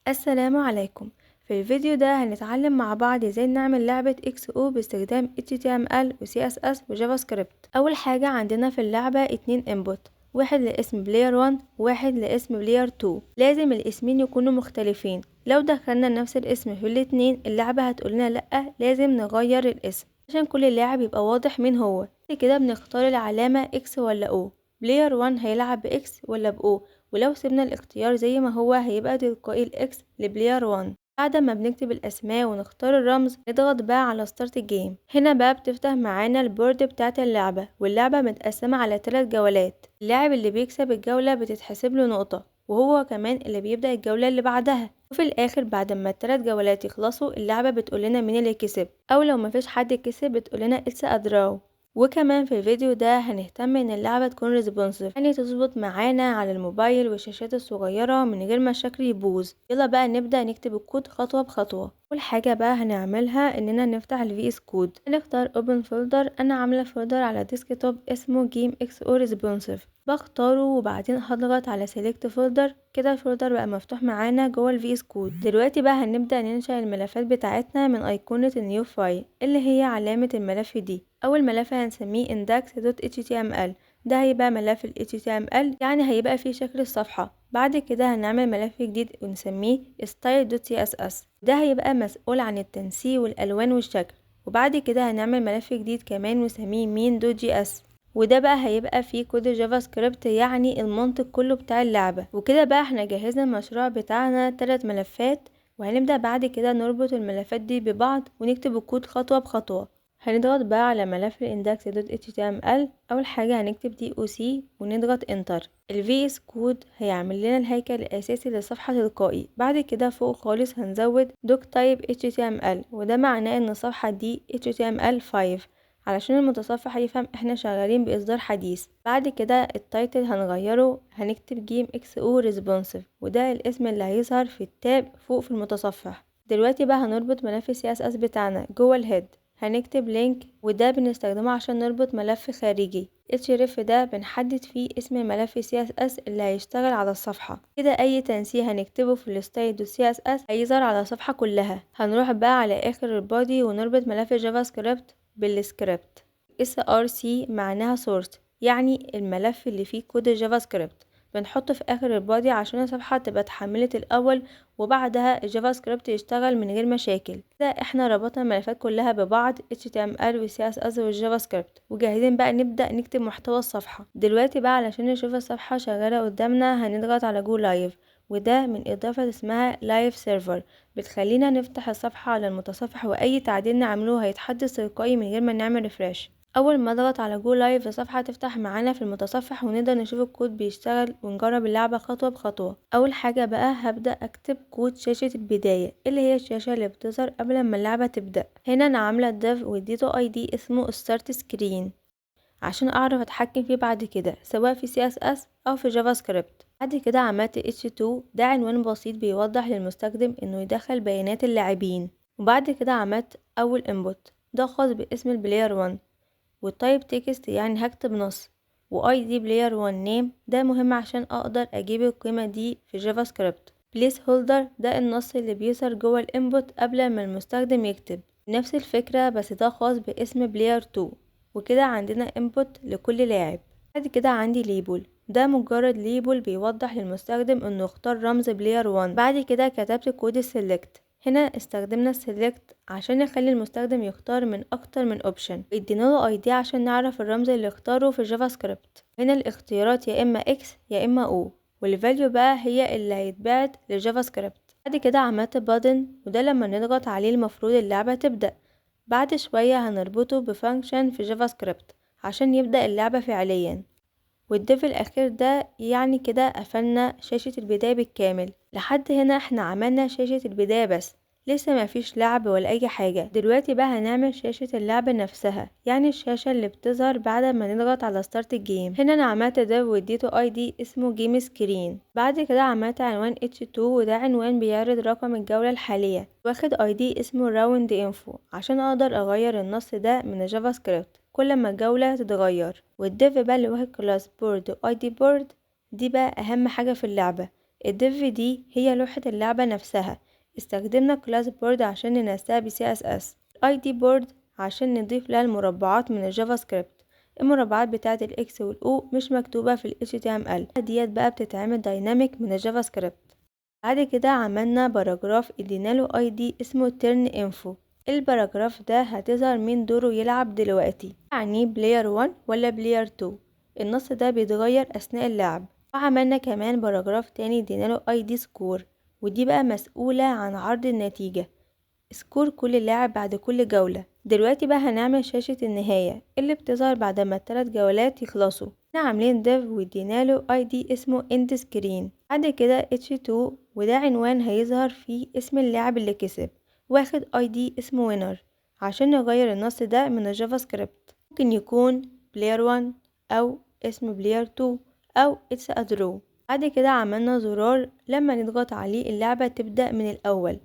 السلام عليكم. في الفيديو ده هنتعلم مع بعض ازاي نعمل لعبة XO باستخدام HTML و CSS و JavaScript. اول حاجة عندنا في اللعبة 2 input، واحد لاسم player 1 وواحد لاسم player 2. لازم الاسمين يكونوا مختلفين، لو دخلنا نفس الاسم في الاتنين اللعبة هتقولنا لأ، لازم نغير الاسم عشان كل لاعب يبقى واضح مين هو. بعد كده بنختار العلامة X ولا O، player 1 هيلعب ب X ولا ب O، ولو سيبنا الاختيار زي ما هو هيبقى تلقائي ال X ل player 1. بعد ما بنكتب الاسماء ونختار الرمز نضغط بقى على start game. هنا بقى بتفتح معانا ال board بتاعت اللعبة، واللعبة متقسمة على 3 جولات. اللاعب اللي بيكسب الجولة بتتحسب له نقطة، وهو كمان اللي بيبدأ الجولة اللي بعدها. وفي الاخر بعد ما ال3 جولات يخلصوا اللعبة بتقول لنا مين اللي كسب، او لو مفيش حد كسب بتقول لنا it's a draw. وكمان في الفيديو ده هنهتم ان اللعبة تكون responsive، يعني تظبط معانا على الموبايل والشاشات الصغيرة من غير ما الشكل يبوظ. يلا بقى نبدأ نكتب الكود خطوة بخطوة. اول حاجة بقى هنعملها اننا نفتح ال VS Code، هنختار open folder. انا عاملة folder على desktop اسمه game XO responsive، بختاره وبعدين هضغط على select folder. كده ال folder بقى مفتوح معانا جوه ال VS Code. دلوقتي بقى هنبدأ ننشأ الملفات بتاعتنا من ايقونة ال new file اللي هي علامة الملف دي. اول ملف هنسميه index.html، ده هيبقى ملف ال HTML، يعني هيبقى فيه شكل الصفحة. بعد كده هنعمل ملف جديد ونسميه style.css، ده هيبقى مسؤول عن التنسيق والالوان والشكل. وبعد كده هنعمل ملف جديد كمان ونسميه main.js، وده بقى هيبقى فيه كود JavaScript، يعني المنطق كله بتاع اللعبة. وكده بقى احنا جهزنا المشروع بتاعنا 3 ملفات، وهنبدأ بعد كده نربط الملفات دي ببعض ونكتب الكود خطوة بخطوة. هنضغط بقى على ملف ال index.html. اول حاجة هنكتب doc ونضغط enter. ال VS Code هيعمل لنا الهيكل الاساسي للصفحة تلقائي. بعد كده فوق خالص هنزود doctype html، وده معناه ان الصفحة دي HTML5 علشان المتصفح يفهم احنا شغالين باصدار حديث. بعد كده ال title هنغيره، هنكتب game XO responsive، وده الاسم اللي هيظهر في ال tab فوق في المتصفح. دلوقتي بقى هنربط ملف CSS بتاعنا جوه ال head، هنكتب link، وده بنستخدمه عشان نربط ملف خارجي. href ده بنحدد فيه اسم ملف CSS اللي هيشتغل على الصفحة. كده اي تنسيق هنكتبه في ال style.css هيظهر على الصفحة كلها. هنروح بقى على اخر ال body ونربط ملف JavaScript بال script. src معناها source، يعني الملف اللي فيه كود ال JavaScript، بنحطه في اخر ال body عشان الصفحة تبقى اتحملت الاول وبعدها ال JavaScript يشتغل من غير مشاكل. كده احنا ربطنا الملفات كلها ببعض HTML و CSS وال JavaScript، وجاهزين بقى نبدأ نكتب محتوى الصفحة. دلوقتي بقى علشان نشوف الصفحة شغالة قدامنا هنضغط على go live، وده من اضافة اسمها live server، بتخلينا نفتح الصفحة على المتصفح واي تعديل نعمله هيتحدث تلقائي من غير ما نعمل refresh. اول ما اضغط على go live الصفحة تفتح معانا في المتصفح ونقدر نشوف الكود بيشتغل ونجرب اللعبة خطوة بخطوة. اول حاجة بقى هبدأ اكتب كود شاشة البداية اللي هي الشاشة اللي بتظهر قبل ما اللعبة تبدأ. هنا انا عاملة div واديته ID اسمه start screen عشان اعرف اتحكم فيه بعد كده سواء في CSS او في JavaScript. بعد كده عملت H2، ده عنوان بسيط بيوضح للمستخدم انه يدخل بيانات اللاعبين. وبعد كده عملت اول input، ده خاص باسم ال player 1، وال type text يعني هكتب نص، و ID player 1 name ده مهم عشان اقدر اجيب القيمة دي في JavaScript. placeholder ده النص اللي بيظهر جوه ال input قبل ما المستخدم يكتب. نفس الفكرة بس ده خاص باسم player 2. وكده عندنا input لكل لاعب. بعد كده عندي label، ده مجرد label بيوضح للمستخدم انه اختار رمز player 1. بعد كده كتبت كود ال select، هنا استخدمنا ال select عشان نخلي المستخدم يختار من اكتر من option، ادينا له ID عشان نعرف الرمز اللي اختاره في JavaScript. هنا الاختيارات يا اما X يا اما O، وال value بقى هي اللي هيتبعت لل JavaScript. بعد كده عملت button، وده لما نضغط عليه المفروض اللعبة تبدأ. بعد شوية هنربطه ب function في JavaScript عشان يبدأ اللعبة فعليا. وال div الأخير ده يعني كده قفلنا شاشة البداية بالكامل. لحد هنا احنا عملنا شاشة البداية بس، لسه ما فيش لعب ولا اي حاجة. دلوقتي بقى هنعمل شاشة اللعب نفسها، يعني الشاشة اللي بتظهر بعد ما نضغط على start ال game. هنا انا عملت div واديته ID اسمه game screen. بعد كده عملت عنوان H2، وده عنوان بيعرض رقم الجولة الحالية، واخد ID اسمه round info عشان اقدر اغير النص ده من ال JavaScript كل ما الجولة تتغير. وال div بقى اللي واخد class board و ID board، دي بقى اهم حاجة في اللعبة، ال div دي هي لوحة اللعبة نفسها، استخدمنا class board عشان ننسقها ب CSS، ID board عشان نضيف لها المربعات من ال JavaScript. المربعات بتاعة ال X وال O مش مكتوبة في ال HTML، ديت بقى بتتعمل dynamic من ال JavaScript. بعد كده عملنا paragraph اديناله ID اسمه turn info. ال paragraph ده هتظهر مين دوره يلعب دلوقتي، يعني player 1 ولا player 2. النص ده بيتغير اثناء اللعب. وعملنا كمان paragraph تاني اديناله ID score، ودي بقى مسؤولة عن عرض النتيجة، score كل لاعب بعد كل جولة. دلوقتي بقى هنعمل شاشة النهاية اللي بتظهر بعد ما التلات جولات يخلصوا. احنا عاملين div واديناله ID اسمه end screen. بعد كده H2 وده عنوان هيظهر فيه اسم اللاعب اللي كسب، واخد ID اسمه winner عشان نغير النص ده من ال JavaScript. ممكن يكون player 1 او اسم player 2 او it's a draw. بعد كده عملنا زرار لما نضغط عليه اللعبة تبدأ من الأول،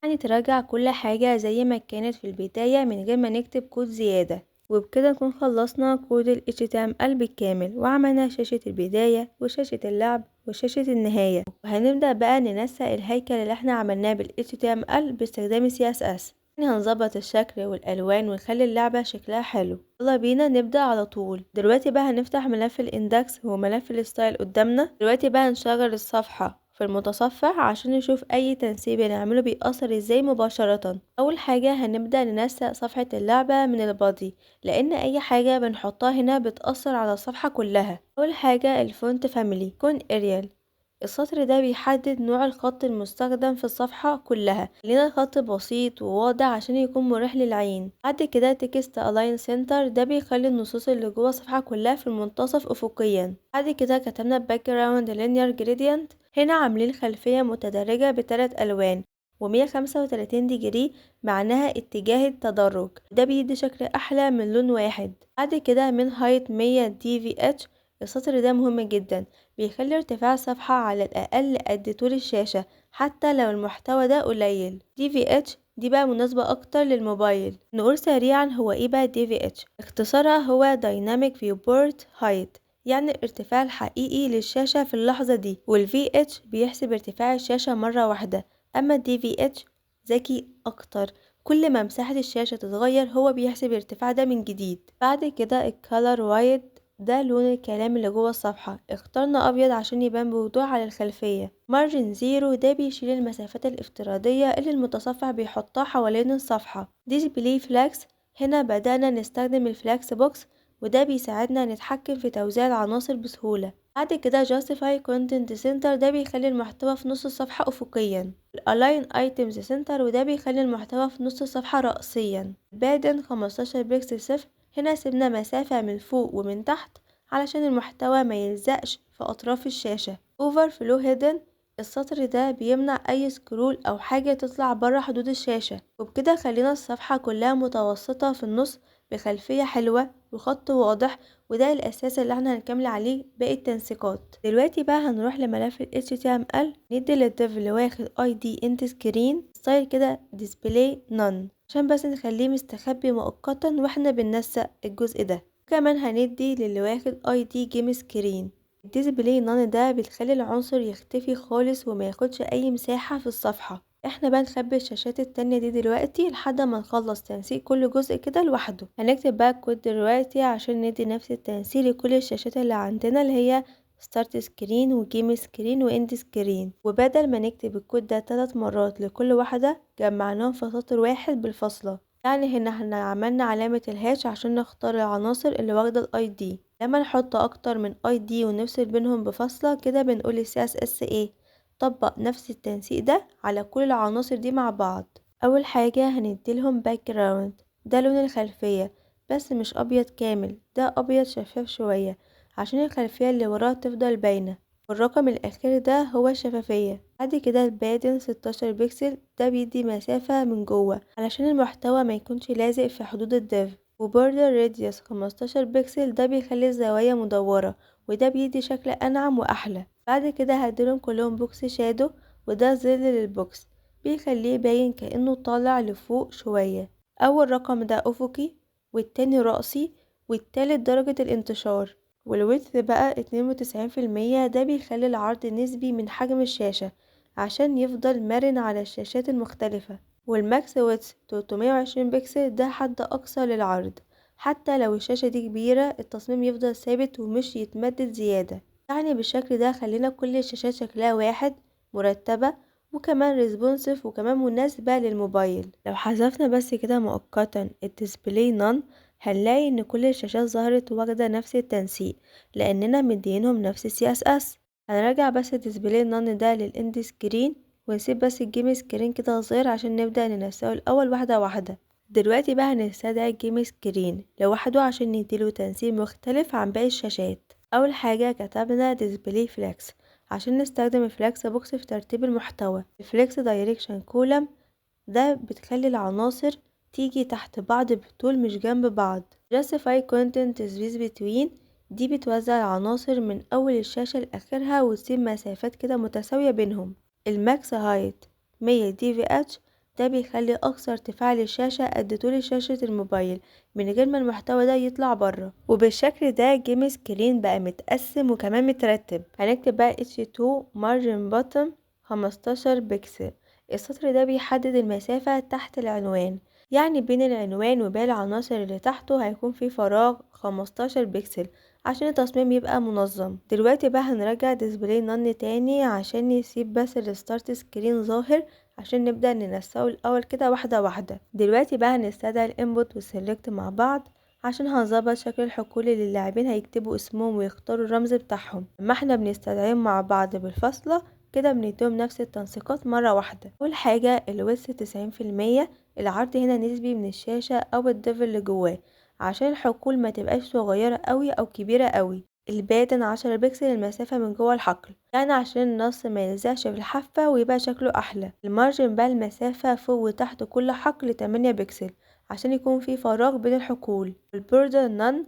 يعني تراجع كل حاجة زي ما كانت في البداية من غير ما نكتب كود زيادة. وبكده نكون خلصنا كود ال HTML بالكامل، وعملنا شاشة البداية وشاشة اللعب وشاشة النهاية. وهنبدأ بقى ننسق الهيكل اللي احنا عملناه بال HTML باستخدام CSS. يعني هنظبط الشكل والألوان ونخلي اللعبة شكلها حلو. يلا بينا نبدأ على طول. دلوقتي بقى هنفتح ملف ال index وملف ال style قدامنا. دلوقتي بقى هنشغل الصفحة في المتصفح عشان نشوف اي تنسيق بنعمله بيأثر ازاي مباشرة. اول حاجة هنبدأ ننسق صفحة اللعبة من ال body، لان اي حاجة بنحطها هنا بتأثر على الصفحة كلها. اول حاجة ال font family يكون Arial. السطر ده بيحدد نوع الخط المستخدم في الصفحة كلها، خلينا الخط بسيط وواضح عشان يكون مريح للعين. بعد كده text align center، ده بيخلي النصوص اللي جوه الصفحة كلها في المنتصف افقيا. بعد كده كتبنا background linear gradient، هنا عاملين خلفية متدرجة بثلاث ألوان و135 degree، معناها اتجاه التدرج، ده بيدي شكل أحلى من لون واحد. بعد كده min height 100 dvh، السطر ده مهم جدا، بيخلي ارتفاع الصفحة على الأقل قد طول الشاشة حتى لو المحتوى ده قليل. dvh دي بقى مناسبة أكتر للموبايل. نقول سريعا هو ايه بقى dvh؟ اختصارها هو Dynamic Viewport Height، يعني الارتفاع الحقيقي للشاشة في اللحظة دي. وال VH بيحسب ارتفاع الشاشة مرة واحدة، أما ال DVH ذكي أكتر، كل ما مساحة الشاشة تتغير هو بيحسب الارتفاع ده من جديد. بعد كده ال color white، ده لون الكلام اللي جوه الصفحة، اخترنا أبيض عشان يبان بوضوح على الخلفية. margin zero، ده بيشيل المسافات الافتراضية اللي المتصفح بيحطها حوالين الصفحة. display flex، هنا بدأنا نستخدم ال flexbox، وده بيساعدنا نتحكم في توزيع العناصر بسهولة. بعد كده justify content center، ده بيخلي المحتوى في نص الصفحة أفقيا. align items center، وده بيخلي المحتوى في نص الصفحة رأسيا. padding 15 بكسل 0، هنا سيبنا مسافة من فوق ومن تحت علشان المحتوى ما يلزقش في أطراف الشاشة. overflow hidden، السطر ده بيمنع أي scroll أو حاجة تطلع برا حدود الشاشة. وبكده خلينا الصفحة كلها متوسطة في النص بخلفية حلوة وخط واضح، وده الأساس اللي احنا هنكمل عليه باقي التنسيقات. دلوقتي بقى هنروح لملف ال HTML، ندي لل div اللي واخد ID end screen style كده display none عشان بس نخليه مستخبي مؤقتا واحنا بننسق الجزء ده. كمان هندي للي واخد ID game screen. ال display none ده بتخلي العنصر يختفي خالص وما ياخدش اي مساحة في الصفحة. احنا بقى نخبي الشاشات التانية دي دلوقتي لحد ما نخلص تنسيق كل جزء كده لوحده. هنكتب بقى الكود دلوقتي عشان ندي نفس التنسيق لكل الشاشات اللي عندنا اللي هي start screen و game screen و end screen. وبدل ما نكتب الكود ده 3 مرات لكل واحدة جمعناهم في سطر واحد بالفاصلة. يعني هنا احنا عملنا علامة ال hash عشان نختار العناصر اللي واخدة ال ID. لما نحط اكتر من ID ونفصل بينهم بفاصلة كده بنقول ال CSS ايه، طبق نفس التنسيق ده على كل العناصر دي مع بعض. اول حاجة هنديلهم background، ده لون الخلفية بس مش ابيض كامل، ده ابيض شفاف شوية عشان الخلفية اللي وراه تفضل باينة. والرقم الاخير ده هو الشفافية. بعد كده ال padding 16 بكسل، ده بيدي مسافة من جوه علشان المحتوى ما يكونش لازق في حدود ال div. و border radius 15 بكسل، ده بيخلي الزوايا مدورة وده بيدي شكل انعم واحلى. بعد كده هديلهم كلهم box shadow، وده ظل لل box بيخليه باين كأنه طالع لفوق شوية. اول رقم ده افقي والتاني رأسي والتالت درجة الانتشار. وال width بقى 92%، ده بيخلي العرض نسبي من حجم الشاشة عشان يفضل مرن على الشاشات المختلفة. وال max width 320 بكسل، ده حد أقصى للعرض، حتى لو الشاشة دي كبيرة التصميم يفضل ثابت ومش يتمدد زيادة. يعني بالشكل ده خلينا كل الشاشات شكلها واحد، مرتبة وكمان responsive وكمان مناسبة للموبايل. لو حذفنا بس كده مؤقتا ال display none هنلاقي ان كل الشاشات ظهرت واخدة نفس التنسيق لاننا مدينهم نفس ال CSS. هنراجع بس ال display none ده لل end screen ونسيب بس ال game screen كده صغير عشان نبدأ ننسقه الاول واحدة واحدة. دلوقتي بقى هنستدعي ال game screen لوحده عشان نديله تنسيق مختلف عن باقي الشاشات. اول حاجة كتبنا display flex عشان نستخدم ال flexbox في ترتيب المحتوى. ال flex direction column ده بتخلي العناصر تيجي تحت بعض بالطول مش جنب بعض. justify content space between دي بتوزع العناصر من اول الشاشة لاخرها وتسيب مسافات كده متساوية بينهم. ال max height 100 dvh ده بيخلي اقصى ارتفاع للشاشة قد طول شاشة الموبايل من غير ما المحتوى ده يطلع بره. وبالشكل ده game screen بقى متقسم وكمان مترتب. هنكتب بقى h2 margin bottom 15 بكسل. السطر ده بيحدد المسافة تحت العنوان، يعني بين العنوان وباقي العناصر اللي تحته هيكون في فراغ 15 بكسل عشان التصميم يبقى منظم. دلوقتي بقى هنرجع display none تاني عشان نسيب بس ال start screen ظاهر عشان نبدأ ننسقه الأول كده واحدة واحدة. دلوقتي بقى هنستدعي ال input وال select مع بعض عشان هنظبط شكل الحقول اللي اللاعبين هيكتبوا اسمهم ويختاروا الرمز بتاعهم. لما احنا بنستدعيهم مع بعض بالفاصلة كده بنديهم نفس التنسيقات مرة واحدة. أول حاجة ال width 90%، العرض هنا نسبي من الشاشة أو ال div اللي جواه عشان الحقول ما تبقاش صغيرة قوي أو كبيرة قوي. ال padding 10 بكسل المسافة من جوه الحقل، يعني عشان النص ما يلزقش في الحافة ويبقى شكله أحلى. ال margin بقى المسافة فوق وتحت كل حقل 8 بكسل عشان يكون في فراغ بين الحقول. ال border none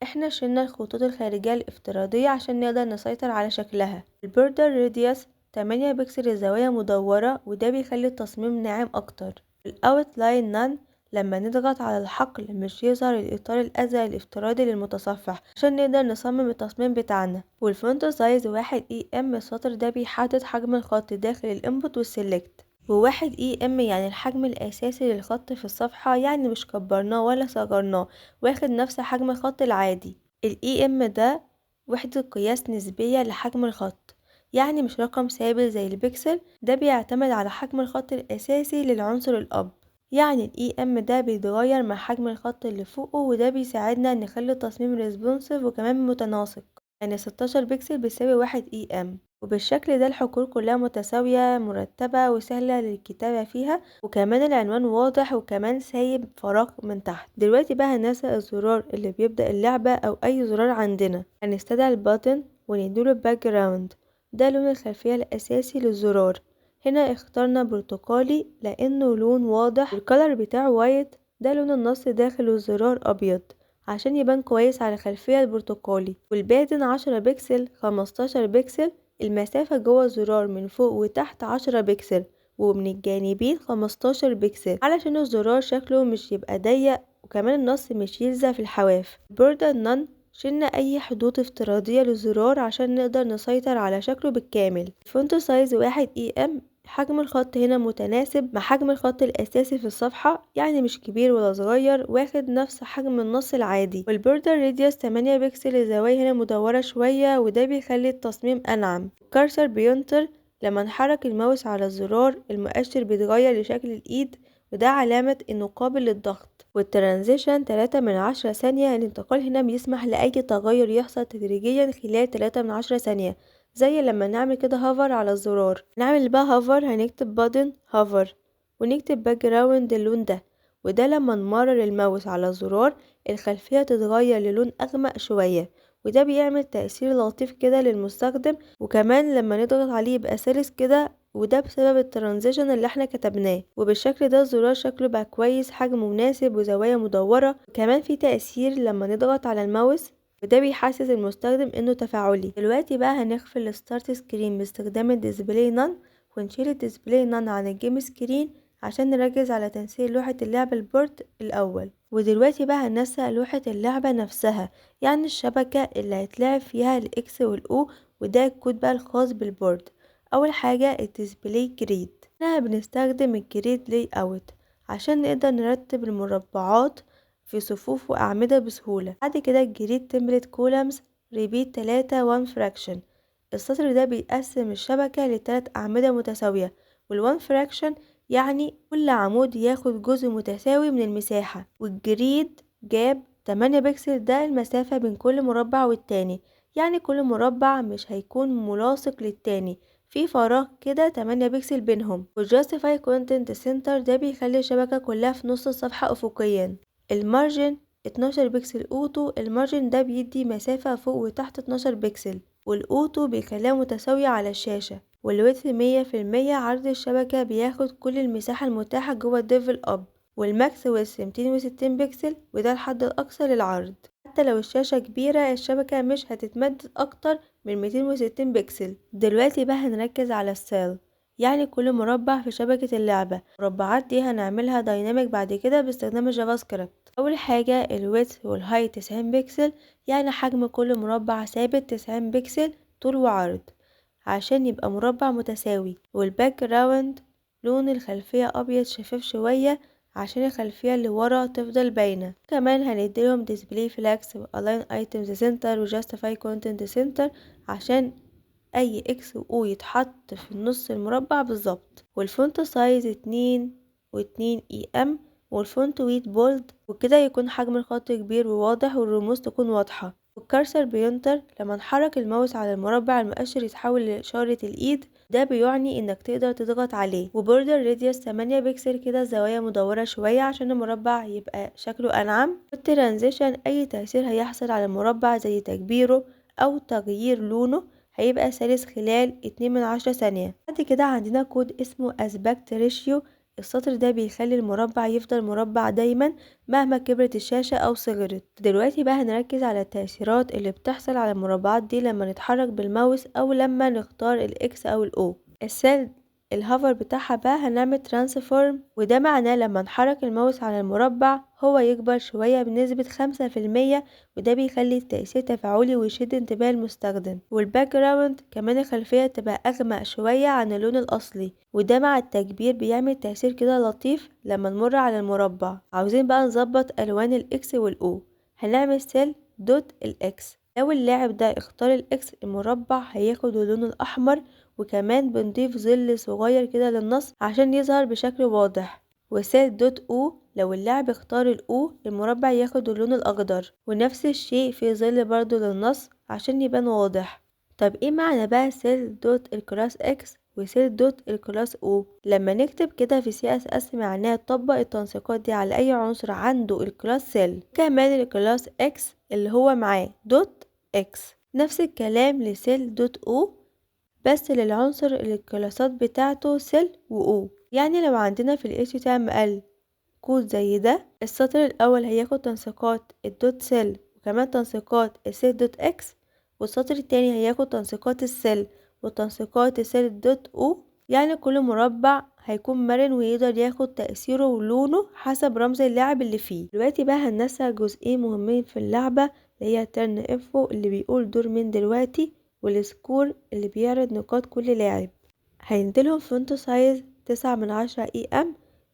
احنا شلنا الخطوط الخارجية الافتراضية عشان نقدر نسيطر على شكلها. ال border radius 8 بكسل الزوايا مدورة وده بيخلي التصميم ناعم أكتر. ال outline none لما نضغط على الحقل مش يظهر الإطار الأزرق الافتراضي للمتصفح عشان نقدر نصمم التصميم بتاعنا. وال font size 1 em، السطر ده بيحدد حجم الخط داخل ال input وال select. و1 em يعني الحجم الأساسي للخط في الصفحة، يعني مش كبرناه ولا صغرناه، واخد نفس حجم الخط العادي. ال em ده وحدة قياس نسبية لحجم الخط، يعني مش رقم ثابت زي البكسل، ده بيعتمد على حجم الخط الأساسي للعنصر الأب. يعني ال em ده بيتغير مع حجم الخط اللي فوقه، وده بيساعدنا نخلي التصميم responsive وكمان متناسق. يعني 16 بكسل بيساوي 1 em. وبالشكل ده الحقول كلها متساوية مرتبة وسهلة للكتابة فيها، وكمان العنوان واضح وكمان سايب فراغ من تحت. دلوقتي بقى هننسق الزرار اللي بيبدأ اللعبة أو أي زرار عندنا. هنستدعي ال button ونديله background، ده لون الخلفية الأساسي للزرار. هنا اخترنا برتقالي لأنه لون واضح، ال color بتاعه white، ده لون النص داخل الزرار أبيض عشان يبان كويس على الخلفية البرتقالي. وال padding 10 بكسل 15 بكسل، المسافة جوه الزرار من فوق وتحت 10 بكسل ومن الجانبين 15 بكسل علشان الزرار شكله مش يبقى ضيق وكمان النص مش يلزق في الحواف. border none شلنا اي حدود افتراضية للزرار عشان نقدر نسيطر على شكله بالكامل. font size 1 em، حجم الخط هنا متناسب مع حجم الخط الاساسي في الصفحة، يعني مش كبير ولا صغير، واخد نفس حجم النص العادي. وال border radius 8 بكسل، الزوايا هنا مدورة شوية وده بيخلي التصميم انعم. cursor pointer لما نحرك الماوس على الزرار المؤشر بيتغير لشكل الايد، وده علامة انه قابل للضغط. وال transition 3 من 10 ثانية، الانتقال هنا بيسمح لأي تغير يحصل تدريجيا خلال 3 من 10 ثانية، زي لما نعمل كده hover على الزرار. نعمل بقى hover، هنكتب button hover ونكتب background اللون ده، وده لما نمرر الماوس على الزرار الخلفية تتغير للون أغمق شوية، وده بيعمل تأثير لطيف كده للمستخدم، وكمان لما نضغط عليه يبقى سلس كده، وده بسبب ال transition اللي احنا كتبناه. وبالشكل ده الزرار شكله بقى كويس، حجمه مناسب وزوايا مدورة، وكمان في تأثير لما نضغط على الماوس، وده بيحسس المستخدم انه تفاعلي. دلوقتي بقى هنخفي ال start screen باستخدام ال display none، ونشيل ال display none عن ال game screen عشان نركز على تنسيق لوحة اللعب ال board الأول. ودلوقتي بقى هننسق لوحة اللعبة نفسها، يعني الشبكة اللي هيتلعب فيها ال X وال O، وده الكود بقى الخاص بال board. اول حاجة ال display grid، هنا بنستخدم ال grid layout عشان نقدر نرتب المربعات في صفوف وأعمدة بسهولة. بعد كده ال grid template columns repeat 3 1 fraction، السطر ده بيقسم الشبكة لتلات أعمدة متساوية، وال one fraction يعني كل عمود ياخد جزء متساوي من المساحة. وال grid gap 8 بكسل، ده المسافة بين كل مربع والتاني، يعني كل مربع مش هيكون ملاصق للتاني، في فراغ كده 8 بكسل بينهم. وال justify content center ده بيخلي الشبكة كلها في نص الصفحة أفقيا. ال margin 12 pixel auto، ال margin ده بيدي مسافة فوق وتحت 12 pixel، وال auto بيخليها متساوية على الشاشة. وال width 100% عرض الشبكة بياخد كل المساحة المتاحة جوه ال div الأب. وال max width 260 بكسل، وده الحد الأقصى للعرض، حتى لو الشاشة كبيرة الشبكة مش هتتمدد أكتر من 260 بكسل. دلوقتي بقى هنركز على ال cell، يعني كل مربع في شبكة اللعبة. المربعات دي هنعملها dynamic بعد كده باستخدام ال JavaScript. أول حاجة ال width وال height 90 بكسل، يعني حجم كل مربع ثابت 90 بكسل طول وعرض عشان يبقى مربع متساوي. وال background لون الخلفية أبيض شفاف شوية عشان الخلفية اللي ورا تفضل باينة. كمان هنديلهم display flex و align items center و justify content center عشان اي X و O يتحط في النص المربع بالظبط. وال font size 2.2 em، وال font weight bold، وكده يكون حجم الخط كبير وواضح والرموز تكون واضحة. وال cursor pointer لما نحرك الماوس على المربع المؤشر يتحول لإشارة الإيد، ده بيعني انك تقدر تضغط عليه. و border radius 8 بكسل كده زوايا مدورة شوية عشان المربع يبقى شكله أنعم. وال transition أي تأثير هيحصل على المربع زي تكبيره أو تغيير لونه هيبقى سلس خلال 2.1 ثانية. بعد كده عندنا كود اسمه aspect ratio، السطر ده بيخلي المربع يفضل مربع دايما مهما كبرت الشاشة او صغرت. دلوقتي بقى هنركز على التأثيرات اللي بتحصل على المربعات دي لما نتحرك بالماوس او لما نختار ال X او ال O. ال cell ال hover بتاعها بقى هنعمل transform، وده معناه لما نحرك الماوس على المربع هو يكبر شوية بنسبة 5%، وده بيخلي التأثير تفاعلي ويشد انتباه المستخدم. وال background كمان الخلفية تبقى أغمق شوية عن اللون الأصلي، وده مع التكبير بيعمل تأثير كده لطيف لما نمر على المربع. عاوزين بقى نظبط ألوان ال X وال O، هنعمل cell dot ال X، لو اللاعب ده اختار ال X المربع هياخد اللون الأحمر، وكمان بنضيف ظل صغير كده للنص عشان يظهر بشكل واضح. و cell dot O لو اللاعب اختار ال O المربع ياخد اللون الاخضر، ونفس الشيء في ظل برضو للنص عشان يبان واضح. طب ايه معنى بقى cell dot ال class X و cell dot ال class O؟ لما نكتب كده في CSS معناه طبق التنسيقات دي على اي عنصر عنده ال class cell، كمان ال class X اللي هو معاه dot X. نفس الكلام ل cell dot O بس للعنصر اللي الكلاسات بتاعته cell و O. يعني لو عندنا في ال HTML كود زي ده، السطر الأول هياخد تنسيقات ال dot cell وكمان تنسيقات ال cell dot X، والسطر التاني هياخد تنسيقات ال cell وتنسيقات ال cell dot O. يعني كل مربع هيكون مرن ويقدر ياخد تأثيره ولونه حسب رمز اللاعب اللي فيه. دلوقتي بقى هننسق جزئين مهمين في اللعبة، اللي هي turn info اللي بيقول دور مين دلوقتي، وال score اللي بيعرض نقاط كل لاعب. هنديلهم font size 9.1 em،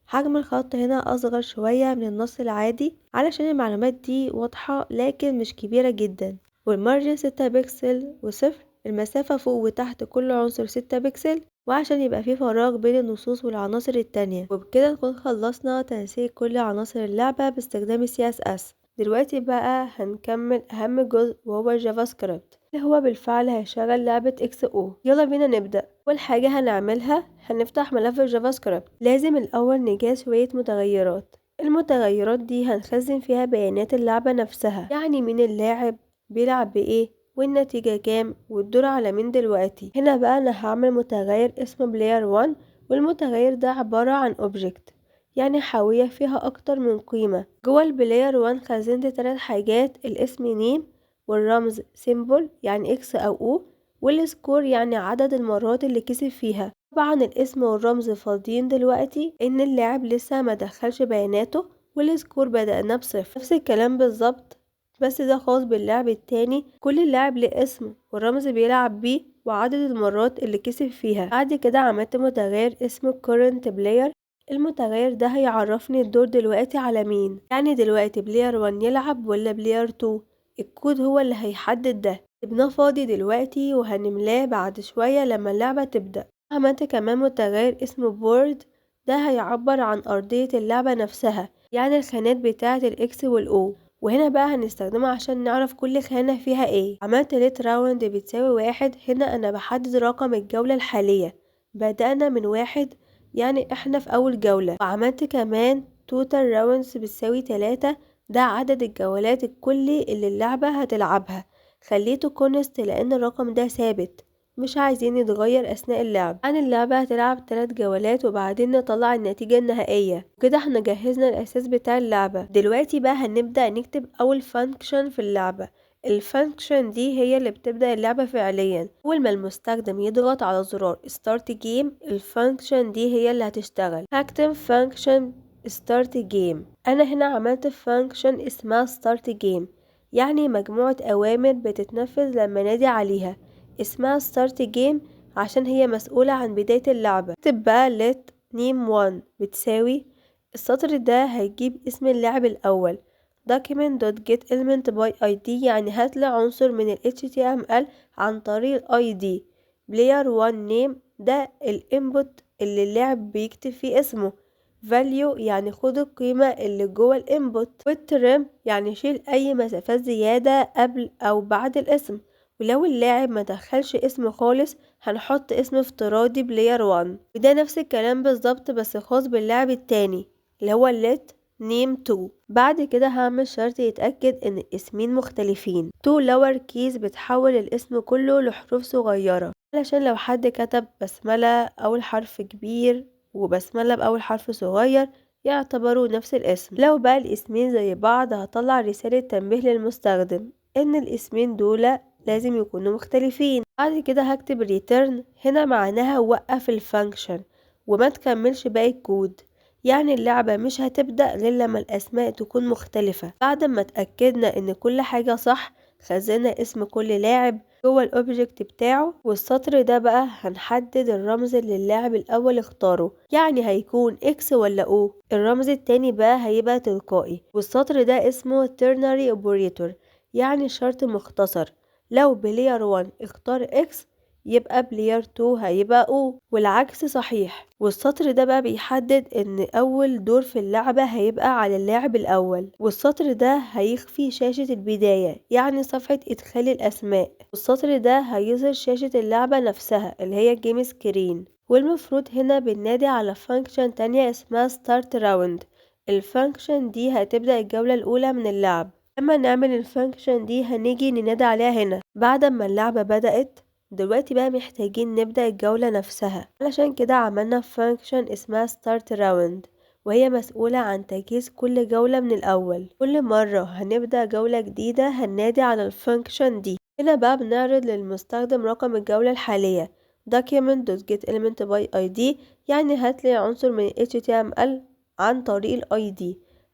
حجم الخط هنا اصغر شوية من النص العادي علشان المعلومات دي واضحة لكن مش كبيرة جدا. وال margin 6 بكسل وصفر، المسافة فوق وتحت كل عنصر 6 بكسل، وعشان يبقى فيه فراغ بين النصوص والعناصر التانية. وبكده نكون خلصنا تنسيق كل عناصر اللعبة باستخدام ال CSS. دلوقتي بقى هنكمل اهم جزء وهو ال JavaScript اللي هو بالفعل هيشغل لعبة X O. يلا بينا نبدأ. اول حاجة هنعملها هنفتح ملف ال JavaScript. لازم الاول نجهز شوية متغيرات. المتغيرات دي هنخزن فيها بيانات اللعبة نفسها، يعني مين اللاعب، بيلعب بايه، والنتيجة كام، والدور على مين دلوقتي. هنا بقى انا هعمل متغير اسمه player 1، والمتغير ده عبارة عن object، يعني حاوية فيها اكتر من قيمة. جوه ال player 1 خزنت 3 حاجات، الاسم name، والرمز symbol يعني X او O، وال score يعني عدد المرات اللي كسب فيها. طبعا الاسم والرمز فاضيين دلوقتي ان اللاعب لسه ما دخلش بياناته، وال score بدأناه ب0. نفس الكلام بالظبط بس ده خاص باللاعب التاني، كل لاعب ليه اسم والرمز بيلعب بيه وعدد المرات اللي كسب فيها. بعد كده عملت متغير اسمه current player، المتغير ده هيعرفني الدور دلوقتي على مين، يعني دلوقتي player 1 يلعب ولا player 2، الكود هو اللي هيحدد ده. سيبناه فاضي دلوقتي وهنملاه بعد شوية لما اللعبة تبدأ. عملت كمان متغير اسمه board، ده هيعبر عن أرضية اللعبة نفسها، يعني الخانات بتاعة ال X وال O، وهنا بقى هنستخدمه عشان نعرف كل خانة فيها ايه. عملت let round بتساوي 1، هنا انا بحدد رقم الجولة الحالية، بدأنا من 1 يعني احنا في اول جولة. وعملت كمان total rounds بتساوي 3، ده عدد الجولات الكلي اللي اللعبة هتلعبها، خليته const لان الرقم ده ثابت مش عايزين يتغير اثناء اللعب. يعني اللعبة هتلعب 3 جولات وبعدين نطلع النتيجة النهائية. وكده احنا جهزنا الاساس بتاع اللعبة. دلوقتي بقى هنبدأ نكتب اول function في اللعبة. ال function دي هي اللي بتبدأ اللعبة فعليا. اول ما المستخدم يضغط على زرار start game ال function دي هي اللي هتشتغل. هكتب function start game. انا هنا عملت function اسمها start game، يعني مجموعة اوامر بتتنفذ لما نادي عليها، اسمها start game عشان هي مسؤولة عن بداية اللعبة. اكتب بقى let name 1 بتساوي، السطر ده هيجيب اسم اللاعب الأول، document.getElement by id يعني هاتلي عنصر من ال HTML عن طريق ال ID. player 1 name ده ال input اللي اللاعب بيكتب فيه اسمه، value يعني خد القيمة اللي جوه ال input، وال trim يعني شيل اي مسافات زيادة قبل او بعد الاسم، ولو اللاعب ما دخلش اسم خالص هنحط اسم افتراضي player 1. وده نفس الكلام بالظبط بس خاص باللاعب التاني اللي هو let name 2. بعد كده هعمل شرط يتأكد ان الاسمين مختلفين. to lower case بتحول الاسم كله لحروف صغيرة، علشان لو حد كتب بسملة اول حرف كبير وبسملة بأول حرف صغير يعتبروا نفس الاسم. لو بقى الاسمين زي بعض هطلع رسالة تنبيه للمستخدم ان الاسمين دول لازم يكونوا مختلفين. بعد كده هكتب return، هنا معناها وقف ال function وما تكملش باقي الكود، يعني اللعبة مش هتبدأ غير لما الأسماء تكون مختلفة. بعد ما اتأكدنا ان كل حاجة صح خزنا اسم كل لاعب جوه ال object بتاعه، والسطر ده بقى هنحدد الرمز اللي اللاعب الاول اختاره، يعني هيكون X ولا O. الرمز التاني بقى هيبقى تلقائي، والسطر ده اسمه ternary operator يعني شرط مختصر، لو player 1 اختار X يبقى player 2 هيبقى O والعكس صحيح. والسطر ده بقى بيحدد ان اول دور في اللعبة هيبقى على اللاعب الاول، والسطر ده هيخفي شاشة البداية يعني صفحة ادخال الاسماء، والسطر ده هيظهر شاشة اللعبة نفسها اللي هي game screen. والمفروض هنا بننادي على function تانية اسمها start round، ال function دي هتبدأ الجولة الاولى من اللعب. لما نعمل ال function دي هنيجي ننادي عليها هنا. بعد ما اللعبة بدأت دلوقتي بقى محتاجين نبدأ الجولة نفسها، علشان كده عملنا function اسمها start round، وهي مسؤولة عن تجهيز كل جولة من الأول. كل مرة هنبدأ جولة جديدة هننادي على ال function دي. هنا بقى بنعرض للمستخدم رقم الجولة الحالية document.getElement by id يعني هاتلي عنصر من HTML عن طريق ال ID.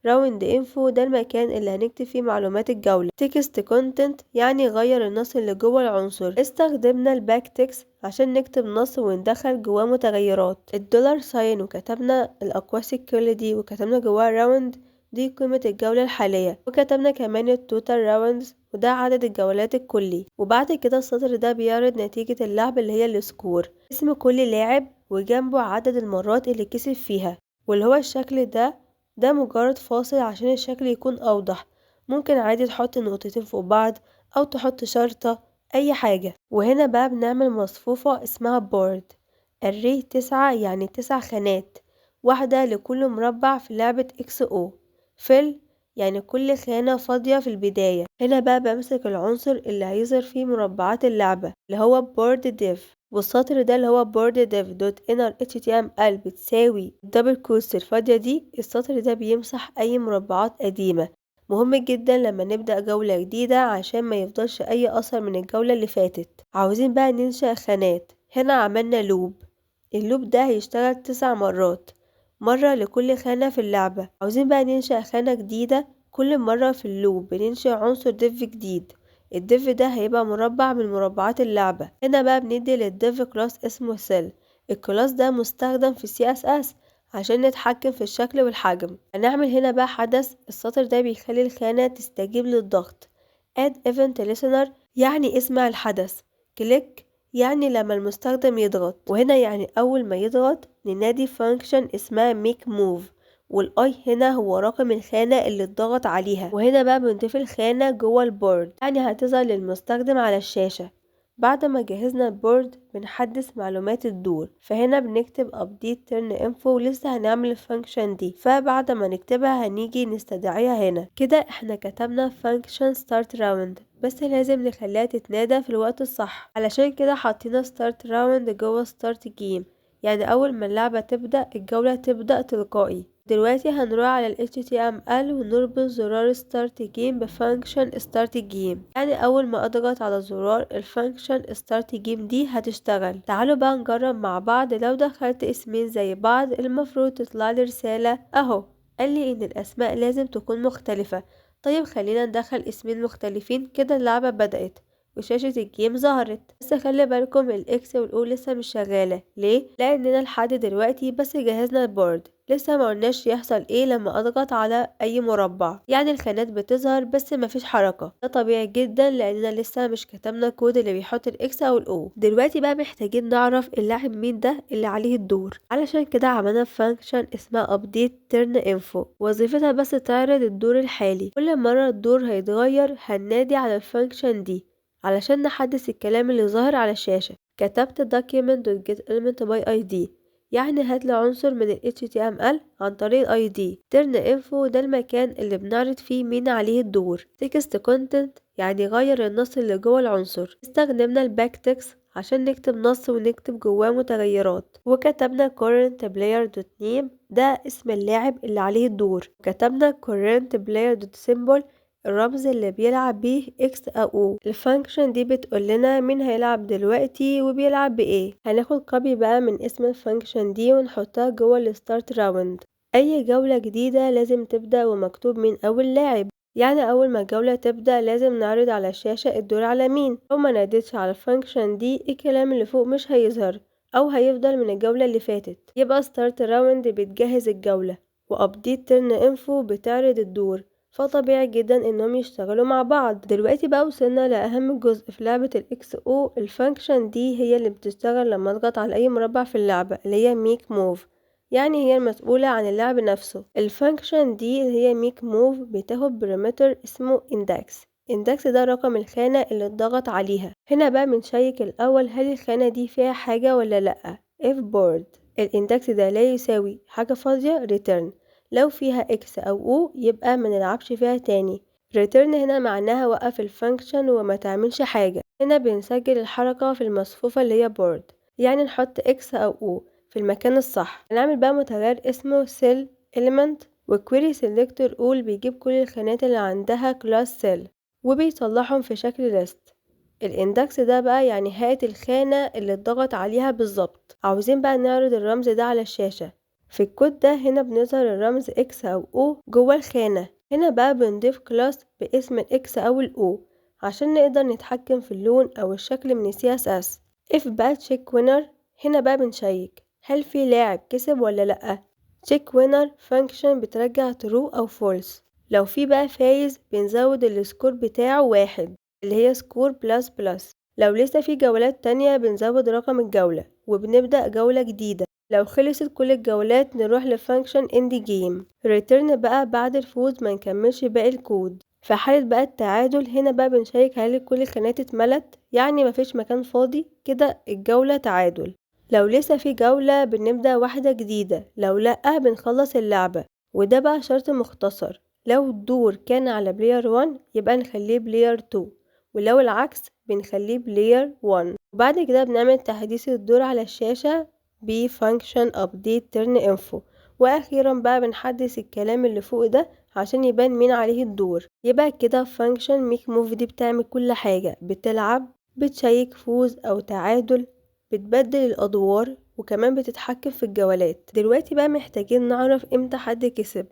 round info ده المكان اللي هنكتب فيه معلومات الجولة. text content يعني غير النص اللي جوه العنصر. استخدمنا ال backticks عشان نكتب نص وندخل جواه متغيرات. ال dollar sign وكتبنا الأقواس الكل دي وكتبنا جواه round دي قيمة الجولة الحالية، وكتبنا كمان ال total rounds وده عدد الجولات الكلي. وبعد كده السطر ده بيعرض نتيجة اللعب اللي هي ال score، اسم كل لاعب وجنبه عدد المرات اللي كسب فيها، واللي هو الشكل ده مجرد فاصل عشان الشكل يكون أوضح. ممكن عادي تحط نقطتين فوق بعض أو تحط شرطة أي حاجة. وهنا بقى بنعمل مصفوفة اسمها board array 9 يعني 9 خانات، واحدة لكل مربع في لعبة XO. fill يعني كل خانة فاضية في البداية. هنا بقى بمسك العنصر اللي هيظهر فيه مربعات اللعبة اللي هو board div، والسطر ده اللي هو board div dot inner html بتساوي double quotes الفاضية دي. السطر ده بيمسح أي مربعات قديمة، مهم جدا لما نبدأ جولة جديدة عشان ما يفضلش أي أثر من الجولة اللي فاتت. عاوزين بقى ننشأ خانات، هنا عملنا loop، ال loop ده هيشتغل 9 مرات، مرة لكل خانة في اللعبة. عاوزين بقى ننشأ خانة جديدة، كل مرة في ال loop بننشئ عنصر div جديد. ال div ده هيبقى مربع من مربعات اللعبة. هنا بقى بندي لل div class اسمه cell. ال class ده مستخدم في CSS عشان نتحكم في الشكل والحجم. هنعمل هنا بقى حدث، السطر ده بيخلي الخانة تستجيب للضغط. add event listener يعني اسمع الحدث، click يعني لما المستخدم يضغط، وهنا يعني أول ما يضغط ننادي function اسمها make move، وال i هنا هو رقم الخانة اللي اتضغط عليها. وهنا بقى بنضيف الخانة جوه ال board، يعني هتظهر للمستخدم على الشاشة. بعد ما جهزنا ال board بنحدث معلومات الدور، فهنا بنكتب update turn info ولسه هنعمل ال function دي، فبعد ما نكتبها هنيجي نستدعيها هنا. كده احنا كتبنا function start round، بس لازم نخليها تتنادى في الوقت الصح، علشان كده حطينا start round جوه start game، يعني اول ما اللعبة تبدأ الجولة تبدأ تلقائي. دلوقتي هنروح على ال HTML ونربط زرار start game ب function start game، يعني اول ما اضغط على زرار ال function start game دي هتشتغل. تعالوا بقى نجرب مع بعض. لو دخلت اسمين زي بعض المفروض تطلع لي رسالة اهو، قال لي ان الاسماء لازم تكون مختلفة. طيب خلينا ندخل اسمين مختلفين. كده اللعبة بدأت وشاشة ال game ظهرت، بس خلي بالكم ال X وال O لسه مش شغالة. ليه؟ لاننا لحد دلوقتي بس جهزنا ال board، لسه ما قلناش يحصل ايه لما اضغط على اي مربع، يعني الخانات بتظهر بس مفيش حركة. ده طبيعي جدا لاننا لسه مش كتبنا الكود اللي بيحط ال X او ال O. دلوقتي بقى محتاجين نعرف اللاعب مين ده اللي عليه الدور، علشان كده عملنا function اسمها update turn info، وظيفتها بس تعرض الدور الحالي. كل مرة الدور هيتغير هننادي على ال function دي علشان نحدث الكلام اللي ظاهر على الشاشة. كتبت document.getElement by id، يعني هات لي عنصر من ال HTML عن طريق ال ID. turn info ده المكان اللي بنعرض فيه مين عليه الدور. text content يعني غير النص اللي جوه العنصر. استخدمنا ال backticks عشان نكتب نص ونكتب جواه متغيرات. وكتبنا current player dot name ده اسم اللاعب اللي عليه الدور. كتبنا current player dot symbol الرمز اللي بيلعب بيه X او O. ال function دي بتقول لنا مين هيلعب دلوقتي وبيلعب بايه. هناخد copy بقى من اسم ال function دي ونحطها جوه ال start round. اي جولة جديدة لازم تبدأ ومكتوب مين اول لاعب، يعني اول ما الجولة تبدأ لازم نعرض على الشاشة الدور على مين. لو ما ناديتش على ال function دي الكلام اللي فوق مش هيظهر او هيفضل من الجولة اللي فاتت. يبقى start round بتجهز الجولة و update turn info بتعرض الدور، فطبيعي جدا انهم يشتغلوا مع بعض. دلوقتي بقى وصلنا لاهم جزء في لعبة ال X O. ال function دي هي اللي بتشتغل لما اضغط على اي مربع في اللعبة، اللي هي make move، يعني هي المسؤولة عن اللعب نفسه. ال function دي اللي هي make move بتاخد parameter اسمه index. index ده رقم الخانة اللي اتضغط عليها. هنا بقى بنشيك الاول هل الخانة دي فيها حاجة ولا لأ. if board ال index ده لا يساوي حاجة فاضية return، لو فيها x او o يبقى ما نلعبش فيها تاني. return هنا معناها وقف ال function وما تعملش حاجة. هنا بنسجل الحركة في المصفوفة اللي هي board، يعني نحط x او o في المكان الصح. هنعمل بقى متغير اسمه cell element، و query selector all بيجيب كل الخانات اللي عندها class cell وبيطلعهم في شكل list. ال index ده بقى يعني هات الخانة اللي اتضغط عليها بالظبط. عاوزين بقى نعرض الرمز ده على الشاشة. في الكود ده هنا بنظهر الرمز X أو O جوه الخانة. هنا بقى بنضيف class باسم ال X أو ال O عشان نقدر نتحكم في اللون أو الشكل من ال CSS. if بقى check winner، هنا بقى بنشيك هل في لاعب كسب ولا لأ. check winner function بترجع true أو false. لو في بقى فايز بنزود ال score بتاعه 1 اللي هي score plus plus. لو لسه في جولات تانية بنزود رقم الجولة وبنبدأ جولة جديدة. لو خلصت كل الجولات نروح ل function end game. return بقى بعد الفوز ما نكملش باقي الكود. في حالة بقى التعادل هنا بقى بنشيك هل كل الخانات اتملت، يعني مفيش مكان فاضي، كده الجولة تعادل. لو لسه في جولة بنبدأ واحدة جديدة، لو لأ بنخلص اللعبة. وده بقى شرط مختصر، لو الدور كان على player 1 يبقى نخليه player 2، ولو العكس بنخليه player 1. وبعد كده بنعمل تحديث الدور على الشاشة ب function update turn info. واخيرا بقى بنحدث الكلام اللي فوق ده عشان يبان مين عليه الدور. يبقى كده function make move دي بتعمل كل حاجة، بتلعب، بتشيك فوز او تعادل، بتبدل الادوار، وكمان بتتحكم في الجولات. دلوقتي بقى محتاجين نعرف امتى حد كسب،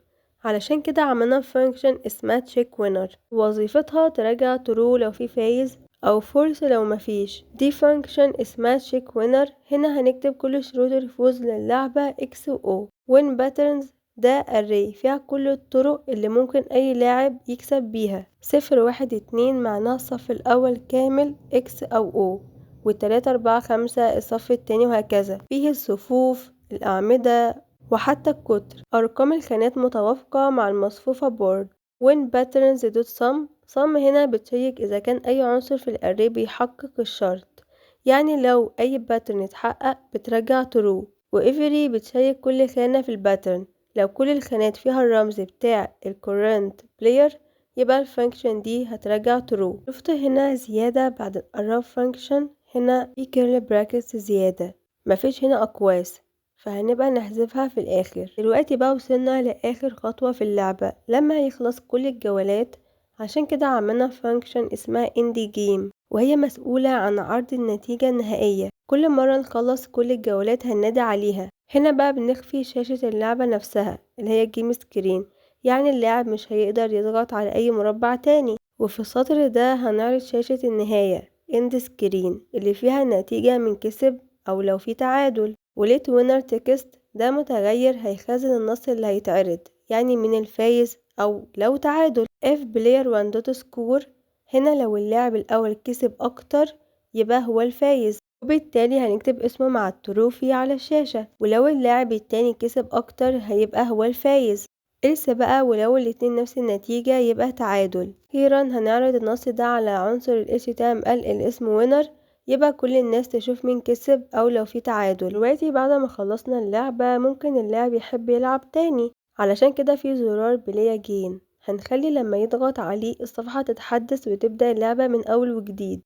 علشان كده عملنا function اسمها check winner، وظيفتها ترجع true لو في فايز او false لو مفيش. دي function اسمها check winner. هنا هنكتب كل شروط الفوز للعبة X و O. win patterns ده array فيها كل الطرق اللي ممكن اي لاعب يكسب بيها. 0 1 2 معناها الصف الاول كامل X او O، والتلاتة 4 5 الصف التاني، وهكذا. فيه الصفوف، الأعمدة، وحتى القطر. أرقام الخانات متوافقة مع المصفوفة board. win patterns dot sum، sum هنا بتشيك إذا كان أي عنصر في ال array بيحقق الشرط، يعني لو أي pattern اتحقق بترجع true. و every بتشيك كل خانة في ال pattern، لو كل الخانات فيها الرمز بتاع ال current player يبقى ال function دي هترجع true. شفت هنا زيادة بعد ال arrow function، هنا في curly brackets زيادة، مفيش هنا أقواس، فهنبقى نحذفها في الآخر. دلوقتي بقى وصلنا لآخر خطوة في اللعبة لما يخلص كل الجولات، عشان كده عملنا function اسمها end game، وهي مسؤولة عن عرض النتيجة النهائية. كل مرة نخلص كل الجولات هننادي عليها. هنا بقى بنخفي شاشة اللعبة نفسها اللي هي ال game screen، يعني اللاعب مش هيقدر يضغط على أي مربع تاني. وفي السطر ده هنعرض شاشة النهاية end screen اللي فيها النتيجة من كسب أو لو في تعادل. و let winner text ده متغير هيخزن النص اللي هيتعرض، يعني من الفايز أو لو تعادل. if player 1 dot score، هنا لو اللاعب الأول كسب أكتر يبقى هو الفايز، وبالتالي هنكتب اسمه مع ال trophy على الشاشة، ولو اللاعب التاني كسب أكتر هيبقى هو الفايز. else بقى ولو الاتنين نفس النتيجة يبقى تعادل. أخيرا هنعرض النص ده على عنصر ال HTML اللي اسمه winner، يبقى كل الناس تشوف مين كسب أو لو في تعادل. دلوقتي بعد ما خلصنا اللعبة ممكن اللاعب يحب يلعب تاني، علشان كده في زرار play again هنخلي لما يضغط عليه الصفحة تتحدث وتبدأ اللعبة من أول وجديد.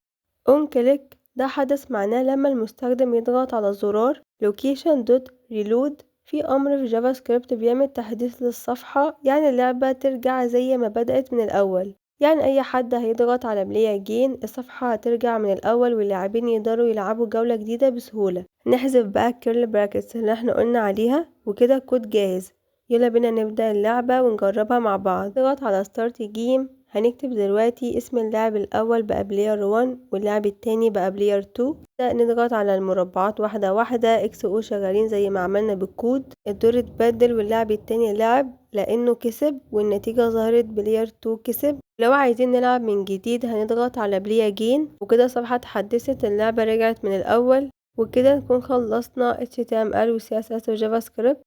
on click ده حدث معناه لما المستخدم يضغط على الزرار. location dot reload في أمر في JavaScript بيعمل تحديث للصفحة، يعني اللعبة ترجع زي ما بدأت من الأول. يعني أي حد هيضغط على play again الصفحة هترجع من الأول واللاعبين يقدروا يلعبوا جولة جديدة بسهولة. نحذف بقى ال curly brackets اللي احنا قلنا عليها، وكده الكود جاهز. يلا بينا نبدأ اللعبة ونجربها مع بعض. نضغط على start game. هنكتب دلوقتي اسم اللاعب الأول بقى player 1 واللاعب التاني بقى player 2. نبدأ نضغط على المربعات واحدة واحدة، X O شغالين زي ما عملنا بالكود. الدور اتبدل واللاعب التاني لعب لأنه كسب، والنتيجة ظهرت player 2 كسب. لو عايزين نلعب من جديد هنضغط على play again، وكده الصفحة اتحدثت، اللعبة رجعت من الأول. وكده نكون خلصنا HTML و CSS و JavaScript.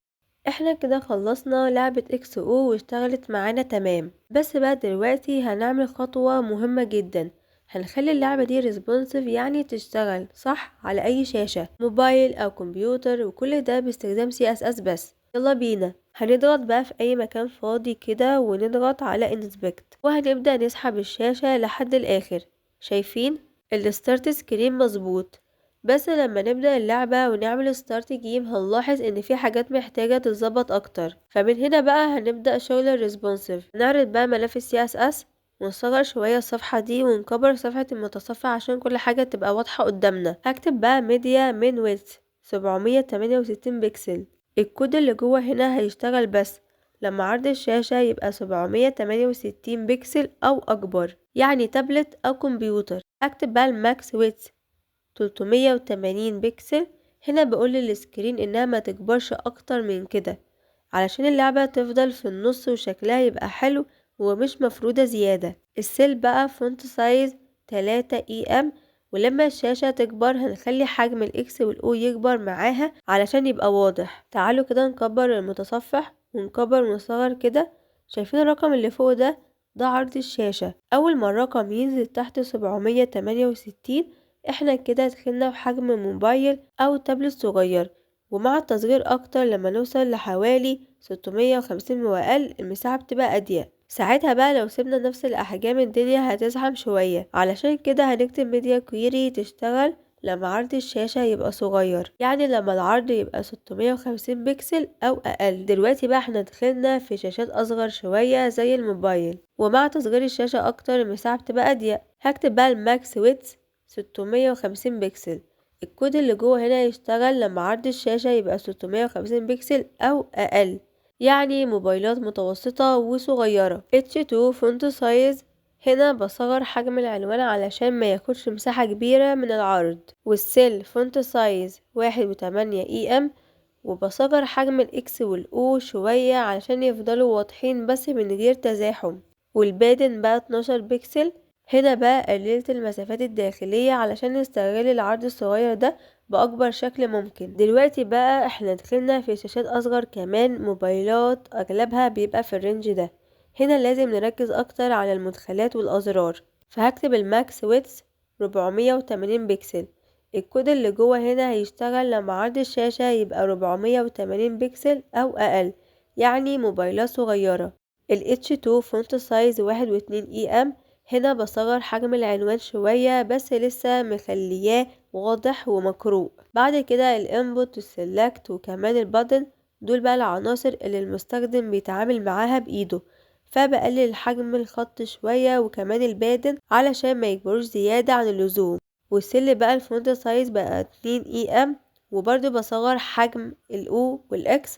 احنا كده خلصنا لعبة XO واشتغلت معانا تمام. بس بقى دلوقتي هنعمل خطوة مهمة جدا، هنخلي اللعبة دي responsive، يعني تشتغل صح على اي شاشة، موبايل او كمبيوتر، وكل ده باستخدام CSS بس. يلا بينا. هنضغط بقى في اي مكان فاضي كده ونضغط على inspect، وهنبدأ نسحب الشاشة لحد الاخر. شايفين ال start screen مظبوط، بس لما نبدأ اللعبة ونعمل start game هنلاحظ ان في حاجات محتاجة تتظبط اكتر. فمن هنا بقى هنبدأ شغل ال responsive. نعرض بقى ملف ال CSS ونصغر شوية الصفحة دي ونكبر صفحة المتصفح عشان كل حاجة تبقى واضحة قدامنا. هكتب بقى media min width 768 بكسل. الكود اللي جوه هنا هيشتغل بس لما عرض الشاشة يبقى 768 بكسل أو أكبر، يعني تابلت أو كمبيوتر. هكتب بقى ال max width 380 بكسل. هنا بقول لل screen إنها ما تكبرش أكتر من كده علشان اللعبة تفضل في النص وشكلها يبقى حلو ومش مفرودة زيادة. ال cell بقى font size 3 em، ولما الشاشة تكبر هنخلي حجم ال X وال O يكبر معاها علشان يبقى واضح. تعالوا كده نكبر المتصفح ونكبر ونصغر كده. شايفين الرقم اللي فوق ده؟ ده عرض الشاشة. أول ما الرقم ينزل تحت 768 احنا كده دخلنا في حجم موبايل أو تابلت صغير، ومع التصغير أكتر لما نوصل لحوالي 650 وأقل المساحة بتبقى أضيق. ساعتها بقى لو سيبنا نفس الأحجام الدنيا هتزحم شوية، علشان كده هنكتب media query تشتغل لما عرض الشاشة يبقى صغير، يعني لما العرض يبقى 650 بكسل أو أقل. دلوقتي بقى احنا دخلنا في شاشات أصغر شوية زي الموبايل، ومع تصغير الشاشة أكتر المساحة بتبقى أضيق. هكتب بقى ال max width 650 بكسل. الكود اللي جوه هنا يشتغل لما عرض الشاشة يبقى 650 بكسل أو أقل، يعني موبايلات متوسطة وصغيرة. H2 font size، هنا بصغر حجم العنوان علشان ما ياخدش مساحة كبيرة من العرض. وال cell font size 1.8 em، وبصغر حجم ال X وال O شوية علشان يفضلوا واضحين بس من غير تزاحم. وال padding بقى 12 بكسل، هنا بقى قللت المسافات الداخلية علشان نستغل العرض الصغير ده بأكبر شكل ممكن. دلوقتي بقى احنا دخلنا في شاشات أصغر كمان، موبايلات أغلبها بيبقى في ال range ده. هنا لازم نركز أكتر على المدخلات والأزرار، فهكتب ال max width 480 بكسل. الكود اللي جوه هنا هيشتغل لما عرض الشاشة يبقى 480 بكسل أو أقل، يعني موبايلات صغيرة. ال H2 font size 1.2 em، هنا بصغر حجم العنوان شوية بس لسه مخلياه واضح ومقروء. بعد كده ال input وال select وكمان ال button، دول بقى العناصر اللي المستخدم بيتعامل معاها بإيده، فبقلل حجم الخط شوية وكمان ال padding علشان ما يكبروش زيادة عن اللزوم. وال cell بقى ال font size بقى 2 em، وبرضه بصغر حجم ال O وال X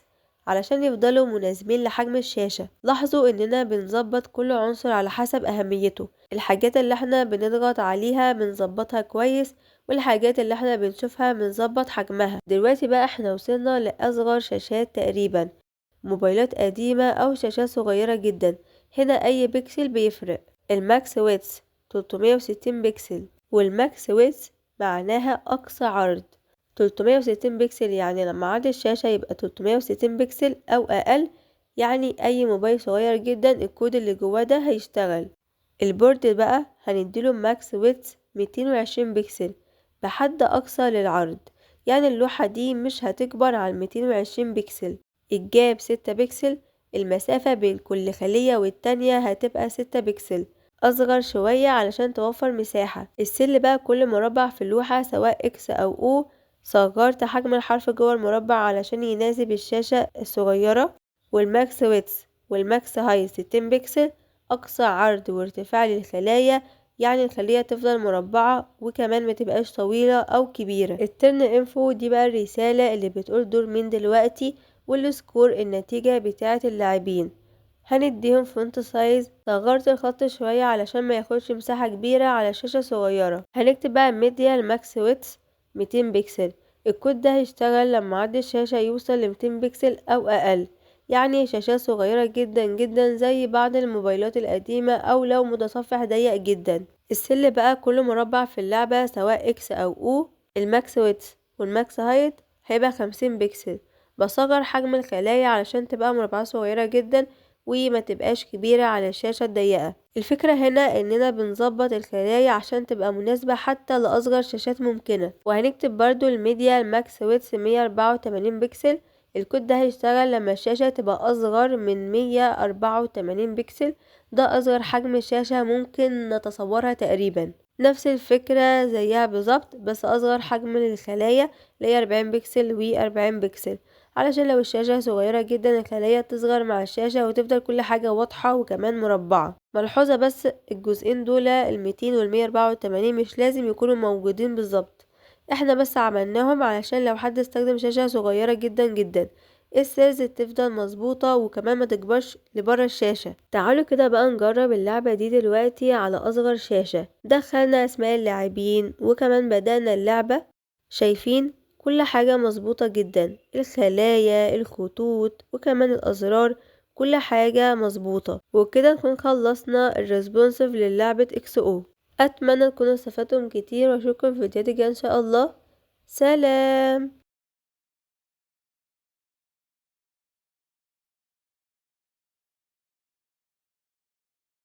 علشان يفضلوا مناسبين لحجم الشاشة. لاحظوا اننا بنظبط كل عنصر على حسب اهميته، الحاجات اللي احنا بنضغط عليها بنظبطها كويس، والحاجات اللي احنا بنشوفها بنظبط حجمها. دلوقتي بقى احنا وصلنا لاصغر شاشات تقريبا، موبايلات قديمة او شاشات صغيرة جدا، هنا اي بكسل بيفرق. ال max width 360 بكسل، وال max width معناها اقصى عرض 360 بكسل، يعني لما عرض الشاشة يبقى 360 بكسل أو أقل، يعني أي موبايل صغير جدا الكود اللي جواه ده هيشتغل. ال border بقى هنديله max width 220 بكسل بحد أقصى للعرض، يعني اللوحة دي مش هتكبر عن 220 بكسل. ال gap 6 بكسل، المسافة بين كل خلية والتانية هتبقى 6 بكسل، أصغر شوية علشان توفر مساحة. ال cell بقى كل مربع في اللوحة سواء X أو O، صغرت حجم الحرف جوه المربع علشان يناسب الشاشة الصغيرة. وال max width وال max height 60 بكسل، أقصى عرض وارتفاع للخلايا، يعني الخلية تفضل مربعة وكمان ما تبقاش طويلة أو كبيرة. ال turn info دي بقى الرسالة اللي بتقول دور مين دلوقتي، وال score النتيجة بتاعة اللاعبين. هنديهم font size، صغرت الخط شوية علشان ما ياخدش مساحة كبيرة على شاشة صغيرة. هنكتب بقى media ال max width 200 بكسل، الكود ده هيشتغل لما عرض الشاشة يوصل لميتين بكسل أو أقل، يعني شاشات صغيرة جدا جدا زي بعض الموبايلات القديمة أو لو متصفح ضيق جدا. ال cell بقى كل مربع في اللعبة سواء X أو O، ال max width وال max height هيبقى 50 بكسل. بصغر حجم الخلايا علشان تبقى مربعات صغيرة جدا وما تبقاش كبيرة على الشاشة الضيقة. الفكرة هنا اننا بنظبط الخلايا عشان تبقى مناسبة حتى لأصغر شاشات ممكنة. وهنكتب برضو ال media ال max width 184 بكسل، الكود ده هيشتغل لما الشاشة تبقى أصغر من 184 بكسل، ده أصغر حجم شاشة ممكن نتصورها تقريبا. نفس الفكرة زيها بالظبط بس أصغر حجم للخلايا اللي هي 40 بكسل و40 بكسل، علشان لو الشاشة صغيرة جدا الخلايا تصغر مع الشاشة وتفضل كل حاجة واضحة وكمان مربعة. ملحوظة بس، الجزئين دول الميتين والمية أربعة وتمانين مش لازم يكونوا موجودين بالظبط، احنا بس عملناهم علشان لو حد استخدم شاشة صغيرة جدا جدا ال cells تفضل مظبوطة وكمان ما تكبرش لبره الشاشة. تعالوا كده بقى نجرب اللعبة دي دلوقتي على أصغر شاشة. دخلنا أسماء اللاعبين وكمان بدأنا اللعبة، شايفين كل حاجة مظبوطة جدا، الخلايا، الخطوط، وكمان الأزرار، كل حاجة مظبوطة. وكده نكون خلصنا ال responsive للعبة XO. أتمنى تكونوا استفدتم كتير، وأشوفكم في فيديوهات الجاية إن شاء الله. سلام.